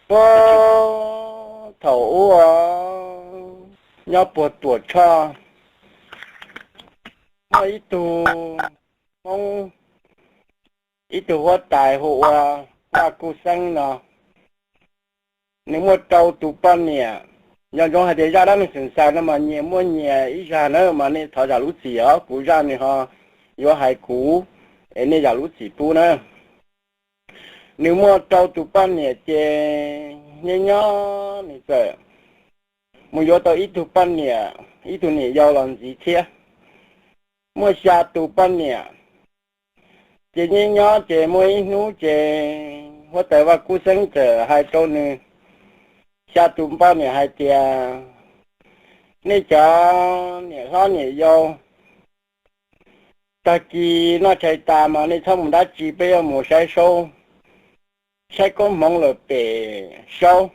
Puag thaum ub nyob puag Tuam Tshoj, muaj ib tug Hmoob, ib tug huab tais hu ua Vaj Kuj Xeeb no, nws muaj rau tus poj niam. Nco ntsoov hais tias zaj dab neeg Xeem Xais no mas nyias muaj nyias ib zaj na, mas nej thov zam lub txim os, kuv zaj nws ho yuav hais kuv, es nej zam lub txim pub na. Nws muaj rau tus poj niam ces nyob nyob nws txawm mus yuav tau ib tug poj niam, ib tug niam yau los ntxiv thiab. Muaj xya tus poj niam, ces nyob nyob ces muaj ib hnub ces huab tais Vaj Kuj Xeeb txawm hais rau nws xya tus poj niam hais tias, nej cov niam hlob niam yau, tag kis noj tshais tas mas nej txhob mus dab tsi, peb yuav mus saib saub, saib koob hmoov lawm pem saub,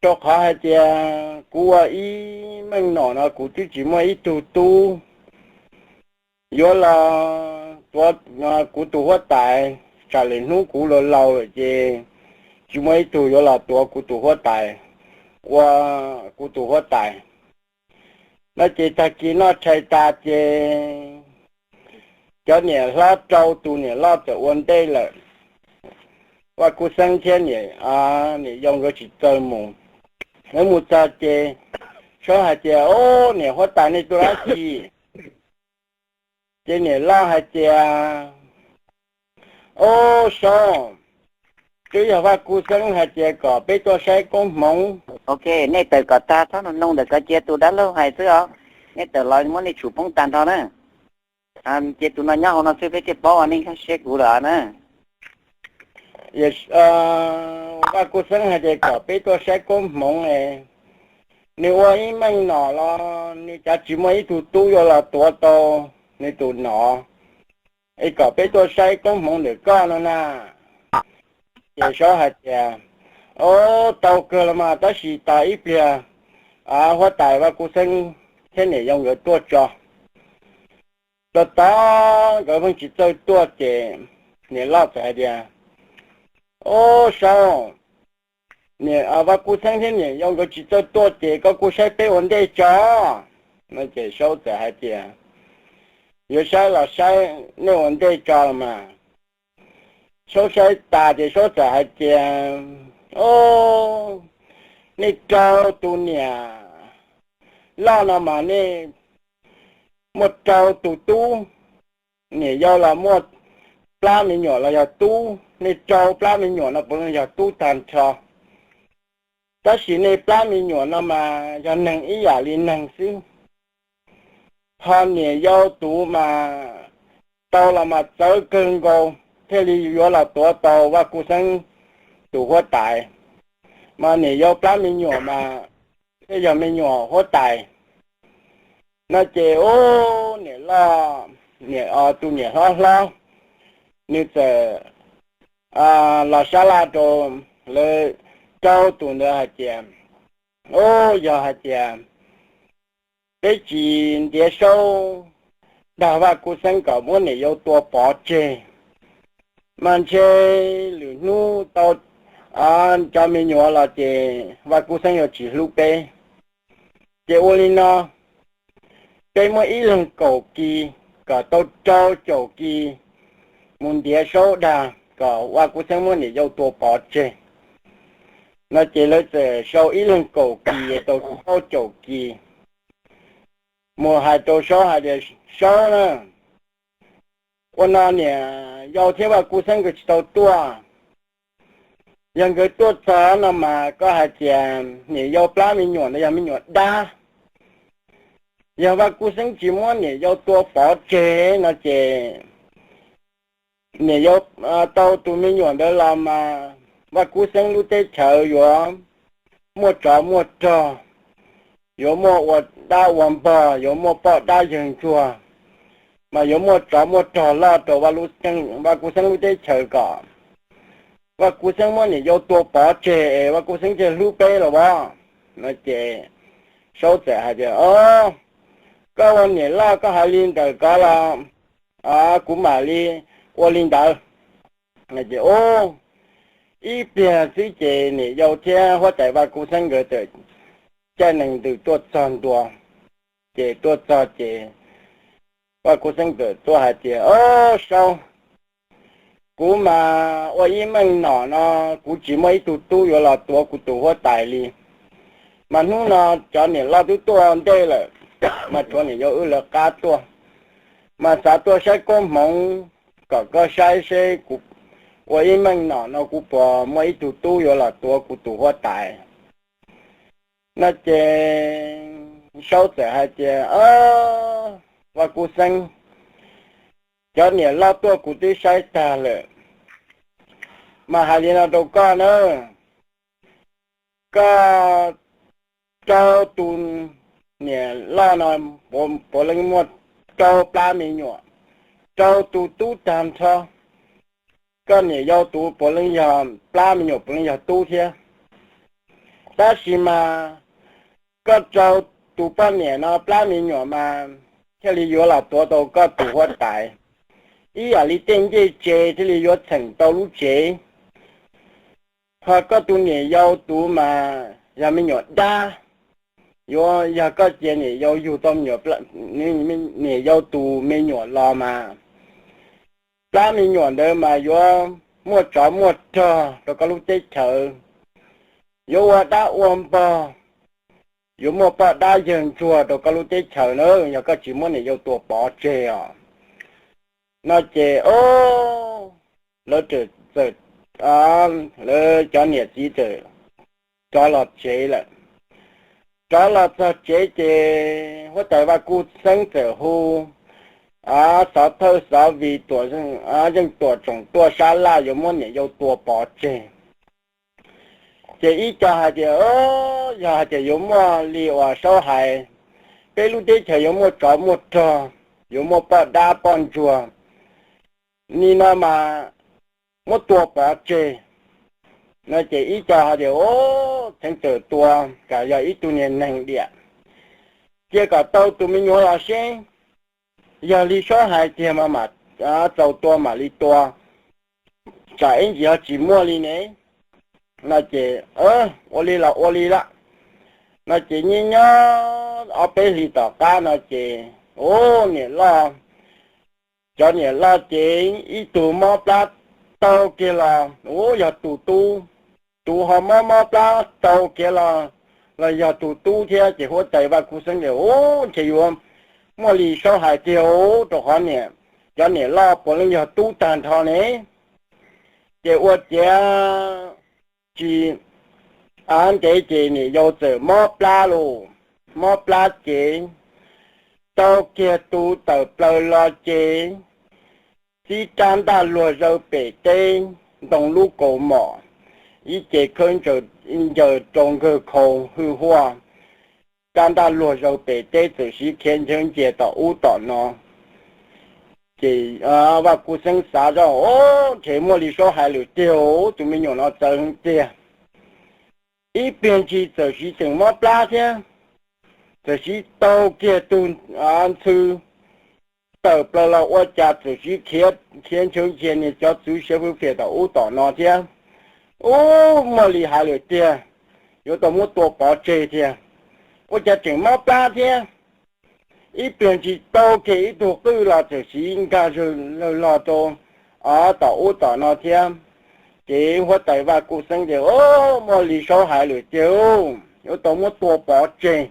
rau qhov hais tias kuv ua ib meej nom no kuv twb tsis muaj ib tug tub yuav los tuav kuv tus huab tais, tsam lwm hnub kuv laus laus lawm ces tsis muaj ib tug yuav los tuav kuv tus huab tais, ua kuv tus huab tais. No ces tag kis noj tshais tas ces cov niam hlob rau tus niam loj txawm ua ntej lawm. Vaj Kuj Xeeb thiab niam yau nkawd tsis txawj mus. Nkawd mus txog ces saub hais tias, o, niam huab tais, nej tuaj dab tsi? Ces niam loj hais tias, o, saub, twb yog Vaj Kuj Xeeb hais tias kom peb tuaj saib koob hmoov. Ok, nej tawm kom tag, txhob nug noog ntawm ko, cia tus dab laug hais xwb os. Nej tawm los muab nej tshum poob tag nrho na. Cia tus no nyob hauv no xwb peb thiaj paub, nej nkag siab kuv lawm na. Vaj Kuj Xeeb hais tias kom peb tuaj saib koob hmoov, nws ua ib meej nom los nws cav tsis muaj ib tug tub yuav los tuav tau nws tus nom, es kom peb tuaj saib koob hmoov ntawm koj no na. Ces saub hais tias, o, tau kawg los mas, tab sis tos ib pliag huab tais Vaj Kuj Xeeb thiab niam yau nkawd tuaj tso. Tos tos nkawd pheej tsis txawj tuaj ces niam loj txawm hais tias, o, saub, Vaj Kuj Xeeb thiab niam yau nkawd tsis txawj tuaj ces koj kuj saib peb ua ntej tso. No ces saub txawm hais tias, yuav saib los saib, nej ua ntej tso los mas. Saub saib tas ces saub txawm hais tias, o, nej rau tus niam loj no mas nej muaj rau tus tub, niam yau los muaj plab me nyuam los yog tub, nej rau plab me nyuam no puav leej yog tub tag nrho. Tab sis nej plab me nyuam no mas yog neeg ib yam li neeg xwb. Ho niam yau tus mas tau los mas txawv kawg nkaus thiaj li yuav los tuav tau Vaj Kuj Xeeb tus huab tais, mas niam yau plab me nyuam mas thiaj yog me nyuam huab tais. No ces ub, niam loj, tus niam hlob hlob, nws txawm los sab laj rau lawv rau tus ntawd hais tias, ub, yog hais tias peb tsis ntiav saub dag Vaj Kuj Xeeb kom muab niam yau tua pov tseg, mas ntshe lwm hnub tau cov me nyuam los ces Vaj Kuj Xeeb yuav tsis hlub peb. Ces ua li no, peb muab ib leeg kaum kis, kom tau rau caum kis mus ntiav saub dag kom Vaj Kuj Xeeb muab niam yau tua pov tseg. No ces lawv txawm sau ib leeg kaum kis tau rau caum kis mus hais rau saub hais tias, saub na, ua no niam yau thiab Vaj Kuj Xeeb nkawd tsis tau tuaj. Yog nkawd tuaj txog no mas koj hais tias niam yau plab me nyuam no yog me nyuam dab. Yog Vaj Kuj Xeeb tsis muab niam yau tua pov tseg no ces niam yau tau tus me nyuam ntawd los mas Vaj Kuj Xeeb lub teb chaws yuav muaj tsov muaj rog, yuav muaj ua dab ua npog, yuav muaj poj dab yawg ntsuag, mas yuav muaj tsov muaj rog loj rau Vaj Kuj Xeeb lub teb chaws kom Vaj Kuj Xeeb muab niam yau tua pov tseg es Vaj Kuj Xeeb thiaj hlub peb los as. No ces saub txawm hais tias, o, koj ua niam loj koj hais li ntawm ko los kuv mam li ua li ntawd. Ces ub, Ib pliag xwb ces niam yau thiab huab tais Vaj Kuj Xeeb nkawd txawm caij nees ntws tuaj txog ntua. Ces tuaj txog ces Vaj Kuj Xeeb txawm tuaj hais tias, Au, Saub, kuv mas ua ib meej nom no kuv tsis muaj ib tug tub yuav los tuav kuv tus huab tais li. Mas hnub no cov niam loj twb tuaj ntej lawm, mas tshuav niam yau wb lawv qab tuaj. Mas xav tuaj saib koob hmoov kom koj saib seb kuv ua ib meej nom no kuv puas muaj ib tug tub yuav los tuav kuv tus huab tais. No ces Saub txawm hais tias, Vaj Kuj Xeeb, cov niam loj tuaj kuv twb saib tag lawm. Mas hais li no rau koj na, koj rau tus niam loj no puav leej muaj rau plab me nyuam, rau tus tub tag nrho. Koj niam yau tus puav leej yog plab me nyuam puav leej yog tub thiab. Tab sis mas koj rau tus poj niam no plab me nyuam mas thiaj li yuav los tuav tau koj tus huab tais. Ib yam li tej ncej tsev thiaj li yuav txheem tau lub tsev. Ho koj tus niam yau tus mas yog me nyuam dab, yuav yog koj cia niam yau yug tau niam yau tus me nyuam los mas plab me nyuam ntawd mas yuav muaj tsov muaj rog rau koj lub teb chaws, yuav ua dab ua npog, yuav muaj poj dab yawg ntsuag rau koj lub teb chaws na, yog koj tsis muab niam yau tua pov tseg os. No ces lawv txawm, lawv cov niam txiv txawm rov los tsev lawm. Rov los txog tsev ces huab tais Vaj Kuj Xeeb txawm hu xov thawj xov vij, yeej tuam tsoom tuaj sab laj yuav muab niam yau tua pov tseg. Ces ib co hais tias, Yog hais tias yuav muaj li uas Saub hais, peb lub teb chaws yuav muaj tsov muaj rog, yuav muaj poj dab poj ntsuag, nim no mas muab tua pov tseg. No ces ib co hais tias, Txheev txawm tua, kam yog ib tug niag neeg diam, cia kom tau tus me nyuam los seb. Yog li Saub hais tiag mas mam txaus tua mam li tua, tsam ib ntsis ho tsis muaj li ne. No ces ua li los ua li lawm. No ces nyob nyob ob peb hlis tom qab no ces, u, niam loj, cov niam loj ces ib tug mob plab tau kiag los u yog tus tub, tus ho mob mob plab tau kiag los, los yog tus tub thiab. Ces huab tais Vaj Kuj Xeeb tias, U, ntshe yuav muaj li Saub hais tiag u, rau qhov niam, cov niam loj puav leej yog tub tag nrho ne. Ces ua ciav tsis ntev ces niam yau txawm mob plab lauj, mob plab ces tau kiag tus tawm plaws los ces txib rab ntaj luag zaws pem teb, ntoo lub kaus mom, ib ce khawb ncaws rau nkawg khau hwj huaj, rab ntaj luag zaws pem teb txawm sib khiav ntshaw nciag tom ub tom no. Ces Vaj Kuj Xeeb xav zoj, U, ntshe muaj li Saub hais lawm tiag, tus me nyuam no txawv heev tiag. Ib pliag ntsis txawm sib tseem mob plab thiab, txawm sib tau kiag tus ntxhw tawm plaws los ua cas txawm sib khiav ntshaw nciag niag cov txwv siav fwj fiam tom ub tom no thiab. U, muaj li hais lawm tiag, yuav tau muab tua pov tseg tiag. Ua cas tseem mob plab thiab. Ib pliag ntsis tau kiag ib tug qwj los txawm sib nkag zawg lawg log rau tom ub tom no thiab. Ces huab tais Vaj Kuj Xeeb tias, U, muaj li Saub hais lawm tiag, yuav tau muab tua pov tseg.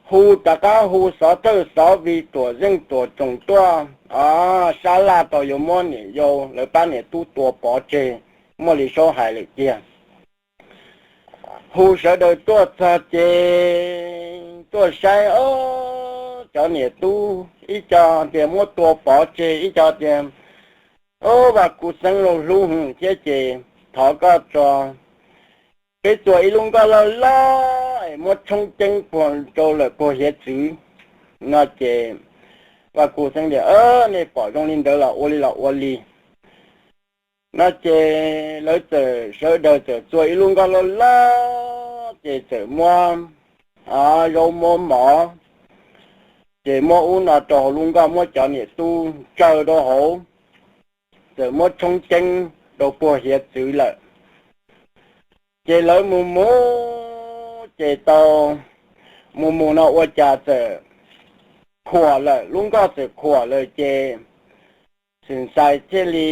Hu rov qab hu xov thawj xov vij tuam zeej tuam tsoom tuaj sab laj tau yuav muab niam yau lawv pab niam tub tua pov tseg, muaj li Saub hais lawm tiag. Hu sawv daws tuaj txog ces tuaj saib, o, cov niam tub ib co tias muab tua pov tseg, ib co tias, O, Vaj Kuj Xeeb lauj, hlub hwv thiab ces thov koj tso, peb txua ib lub nkoj loj loj es muab tshoob ceeb puag rau lawm puag hiav txwv. No ces Vaj Kuj Xeeb tias, Nej pom zoo li ntawd los ua li los ua li. No ces lawv txawm sawv daws txawm txua ib lub nkoj loj loj ces txawm muab zaub muab mov, ces muab ub no rau hauv lub nkoj, muab cov niam tub ntsaws rau hauv, txawm muab tshoob ceeb rau puag hiav txwv lawm. Ces lawv mus mus ces tau mus mus no ua cas txawm khuam lawm, lub nkoj txawm khuam lawm ces Xeem Xais thiaj li,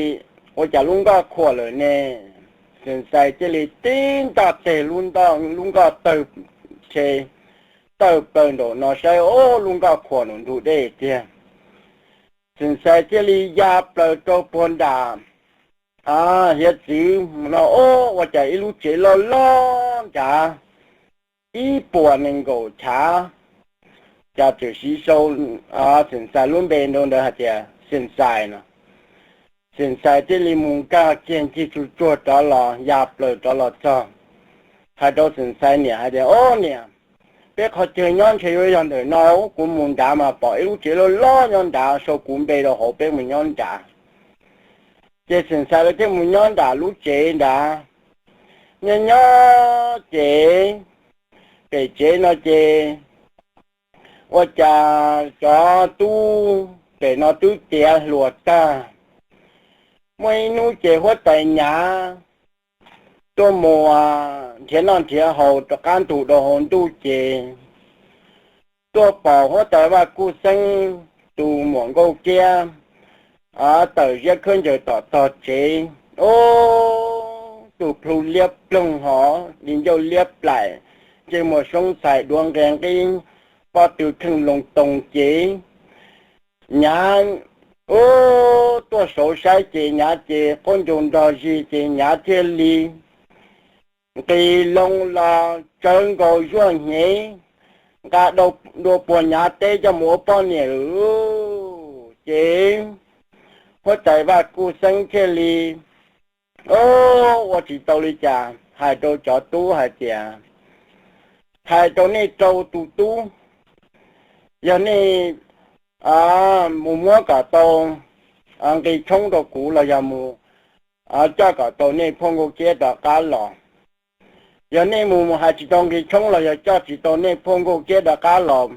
ua cas lub nkoj khuam lawm ne? Xeem Xais thiaj li tib ntaj teg lub nkoj tawg, tawg plaws nraum no saib, o, lub nkoj khuam nraum ntug dej tiag. Xeem Xais thiaj li ya plaws rau puag nram hiav txwv no, o, ua cas ib lub tsev loj loj nrad ib puas nees nkaum chav, cas txawm siv sau Xeem Xais lub npe rau ntawd hais tias Xeem Xais no. Xeem Xais thiaj li mus nkag kiag ncig tsuag tsuag rov los, ya plaws rov los txog, hais rau Xeem Xais niam hais tias, O niam, peb qhov chaw nyob ntshe yuav yog ntawm no, kuv mus nrad mas pom ib lub tsev loj loj nyob nrad, sau kuv npe rau hauv peb mus nyob nrad. Ces Xeem Xais lawv thiaj mus nyob nram lub tsev nrad. Nyob nyob ces pem tsev no ces ua cas cov tub pem no twb tiav hluas tag. Muaj ib hnub ces huab tais Nyav tuaj mus nrhiav noj nrhiav haus rov qab ntug rau hauv ntuj ces tuaj pom huab tais Vaj Kuj Xeeb tus muam Nkauj Kiab tawm ziab khawb ncaws tom tog tsev. Ub, tus plhu liab ploog hos li ncauj liab plaim, ntsej muag soob txhais duav nqe nqib, pob tw kheej loo too ces Nyav, ub, tuaj saud saib ces Nyav ces qaub ncaug nrog zig ces Nyav thiaj li nqis loo los tsawv nkaus zuaj hnyev, nqa dua puag Nyav teb coj mus ua poj niam lawm. Ces huab tais Vaj Kuj Xeeb thiaj li, o, ua tsis tau li cas, hais rau cov tub hais tias, Hais rau nej rau tus tub, yog nej mus muab kom tau nqi tshoob rau kuv los yog mus coj kom tau nej phauj Nkauj Kiab rov qab los. Yog nej mus mus hais tsis tau nqi tshoob los yog coj tsis tau nej phauj Nkauj Kiab rov qab los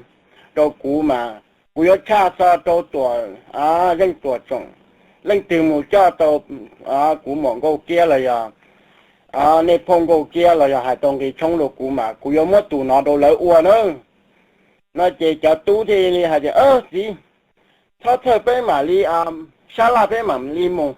rau kuv mas kuv yuav tshaj xo rau Tuam Zeej Tuam Tsoom, leej twg mus coj tau kuv muam Nkauj Kiab los yog nej phauj Nkauj Kiab los yog hais tau nqi tshoob rau kuv mas kuv yuav muab tus no rau lawv ua na. No ces cov tub thiaj li hais tias, Txiv, txhob txhawj, peb mam li sab laj, peb mam li mus.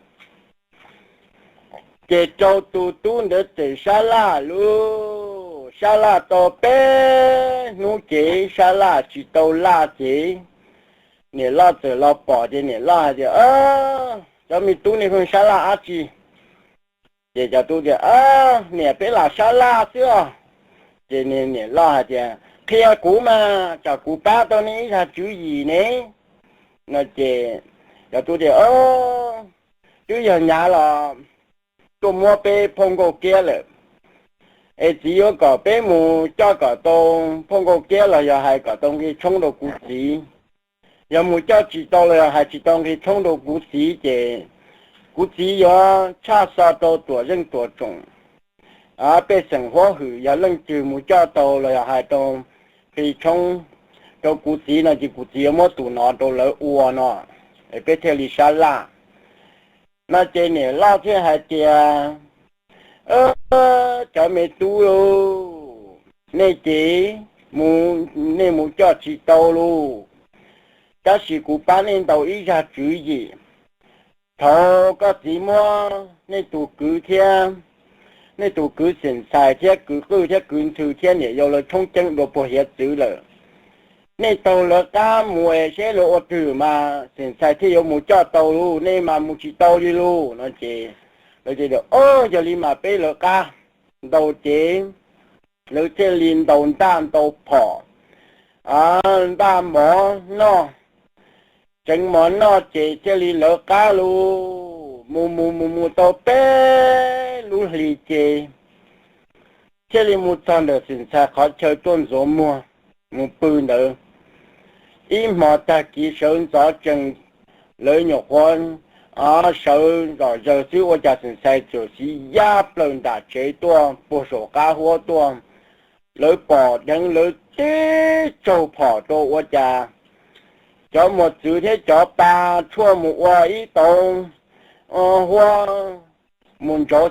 Ces rau tus tub ntawd txawm sab laj lauj, sab laj tau peb hnub ces sab laj tsis tau laj ces niam loj txawm los pom ces niam loj hais tias, Cov me tub, nej pheej sab laj dab tsi? Ces cov tub tias, Niam, peb lam sab laj xwb os. Ces niam loj hais tias, Qhia kuv mas, tsam kuv pab tau nej ib zaj tswv yim ne. No ces cov tub tias, Twb yog Nyav los tuaj muab peb phauj Nkauj Kiab lawm, es txiv yuav kom peb mus coj kom tau phauj Nkauj Kiab los yog hais kom tau nqi tshoob rau kuv txiv. Yog mus coj tsis tau los yog hais tsis tau nqi tshoob rau kuv txiv ces kuv txiv yuav tshaj xo rau Tuam Zeej Tuam Tsoom pej xeem Huab Hwm, yog leej twg mus coj tau los yog hais tau nqi tshoob rau kuv txiv no ces kuv txiv yuav muab tus no rau lawv ua no, peb thiaj li sab laj. No ces niam loj thiaj hais tias, Cov me tub, nej ces nej mus coj tsis tau lauj, tab sis kuv pab nej ntau ib zaj tswv yim. Thaum koj txiv muab nej tus kwv thiab, nej tus kwv Xeem Ntxhais thiab kwv Qwj thiab kwv Ntxhw thiab niam yau lawv tshoob ceeb dua puag hiav txwv lawm, nej taug lawv qab mus es seb lawv ua twg mas Xeem Ntxhais thiaj yuav mus coj tau lauj, nej mas mus tsis tau li lauj. No ces lawv tias, Yog li mas peb lawv qab. Ntaus ces lawv thiaj li ntaus ntaj ntaus phom, ntaj mov noj, tseev mov noj ces thiaj li lawv qab lauj. Mus mus mus mus tau peb lub hlis ces thiaj li mus txog ntawm Xeem Ntxhais qhov chaw tuaj ntxuav muag mus pw ntawd. Ib hmo tag kis sawv ntxov tsees, lawv nyuam qhuav sawv zom zaws xwb ua cas Xeem Ntxhais txawm siv ya plaws nram tsev tuaj puag saum qab huab tuaj. Lawv pom dheev lawv tib tsaug phom rau ua cas cov mos txwv thiab cov pa tshuaj mus ua ib tauv huab mus ntsauv